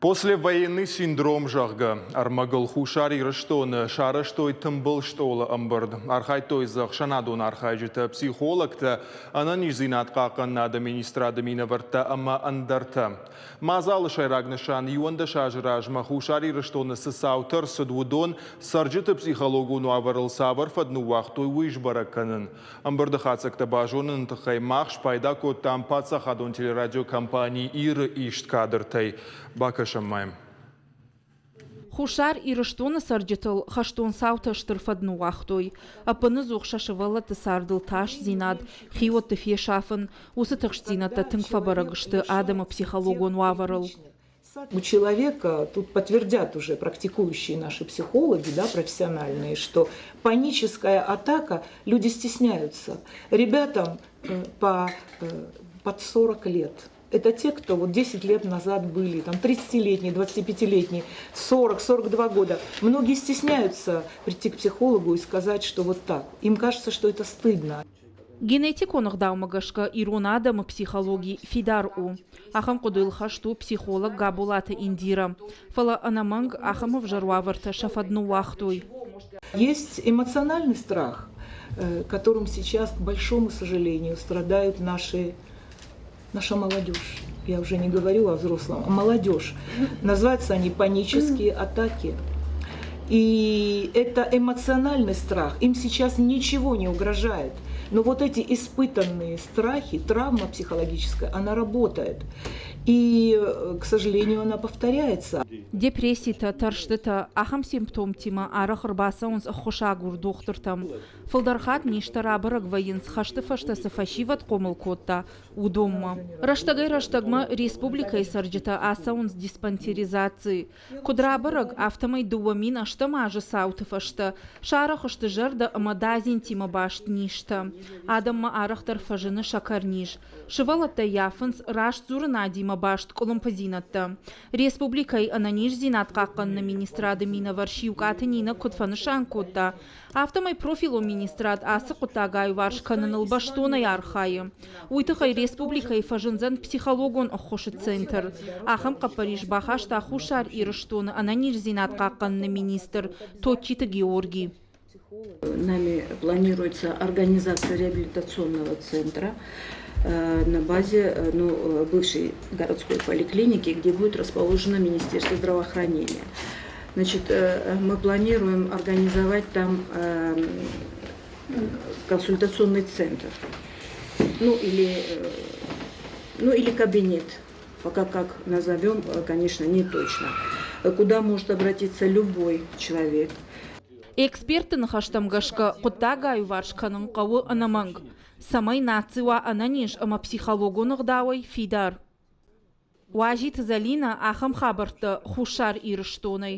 Послевоенный синдром, зӕгъгӕ, ӕрмӕгыл Хуссар Ирыстоны сарӕзтой тымбыл стъолы ӕмбырд. Архайдтой дзы ӕхсӕнадон архайджытӕ, психологтӕ, ӕнӕниздзинад хъахъхъӕнынады министрады минӕвӕрттӕ ӕмӕ ӕндӕртӕ. Мадзалы сӕйраг нысан 11 азы размӕ Хуссар Ирыстоны цы цаутӕ ӕрцыд, уыдон цӕрджыты психологон уавӕрыл цавӕр фӕд ныууагътой, уый сбӕрӕг кӕнын. Ӕмбырды хатдзӕгтӕ базоныны тыххӕй мах спайда кодтам паддзахадон телерадиокомпани Ир-ы ист кадртӕй. Бакӕсӕм ма йӕм. Хуссар Ирыстоны цӕрджытыл хӕстон цаутӕ стыр фӕд ныууагътой. Ӕппыныдзух сӕ сывӕллӕтты цардыл тасдзинад, хиуӕтты фесафын, уыцы тыхстдзинӕдтӕ тынг фӕбӕрӕг сты адӕмы психологон уавӕрыл. У человека, тут подтвердят уже практикующие наши психологи, да, профессиональные, что паническая атака, люди стесняются. Ребятам по, под 40 лет. Это те, кто вот 10 лет назад были, там 30-летние, 25-летние, 40, 42 года. Многие стесняются прийти к психологу и сказать, что вот так. Им кажется, что это стыдно. Генетикон ӕгъдаумӕ гӕсгӕ ирон адӕмы психологи фидар у. Ахӕм хъуыдыйыл хӕст у психолог Габолаты Индира. Фӕлӕ ӕнӕмӕнг ахӕм ӕвзӕр уавӕртӕ сӕ фӕд ныууагътой. Есть эмоциональный страх, которым сейчас, к большому сожалению, страдают наши, наша молодежь. Я уже не говорю о взрослом, а молодежь. Называются они панические атаки. И это эмоциональный страх. Им сейчас ничего не угрожает. Но вот эти испытанные страхи, травма психологическая, она работает. И, к сожалению, она повторяется. Депресситӕ, тӕрстытӕ, ахӕм симптомтимӕ арӕх ӕрбацӕуынц ӕххуысагур дохтыртӕм. Фылдӕр хатт низтӕ рабӕрӕг вӕййынц, хӕсты фӕстӕ цы фӕсивӕд хъомыл кодта, уыдонмӕ. Рӕстӕгӕй-рӕстӕгмӕ республикӕйы цӕрджытӕ ацӕуынц диспансеризаци. Куыд рабӕрӕг, афтӕмӕй 2008 азы цауты фӕстӕ сарӕх сты зӕрдӕ ӕмӕ дадзинтимӕ баст низтӕ. Адӕммӕ арӕхдӕр фӕзыны сӕкӕрниз. Сывӕллӕттӕ ййафынц растдзурынадимӕ баст къуылымпыдзинӕдтӕ. Республикӕйы ӕнӕниздзинад хъахъхъӕныны министрады минӕвар Сиукъаты Нинӕ куыд фӕнысан кодта, афтӕмӕй профилон министрад ацы хъуыддаг аиуварс кӕныныл бӕстонӕй архайы. Уый тыххӕй республикӕйы фӕзындзӕн психологон ӕххуысы центр. Ахӕм хъӕппӕрис бахаста Хуссар Ирыстоны ӕнӕниздзинад хъахъхъӕныны министр Тотчиты Георгий. Нами планируется организация реабилитационного центра на базе, ну, бывшей городской поликлиники, где будет расположено Министерство здравоохранения. Значит, мы планируем организовать там консультационный центр, ну или кабинет, пока как назовем, конечно, не точно, куда может обратиться любой человек. Экспертты ныхӕстӕм гӕсгӕ, хъуыддаг аиуварс кӕнын хъӕуы ӕнӕмӕнг, цӕмӕй наци уа ӕнӕниз ӕмӕ психологон ӕгъдауӕй фидар. Уазиты Зӕлинӕ ахӕм хабӕрттӕ Хуссар Ирыстонӕй.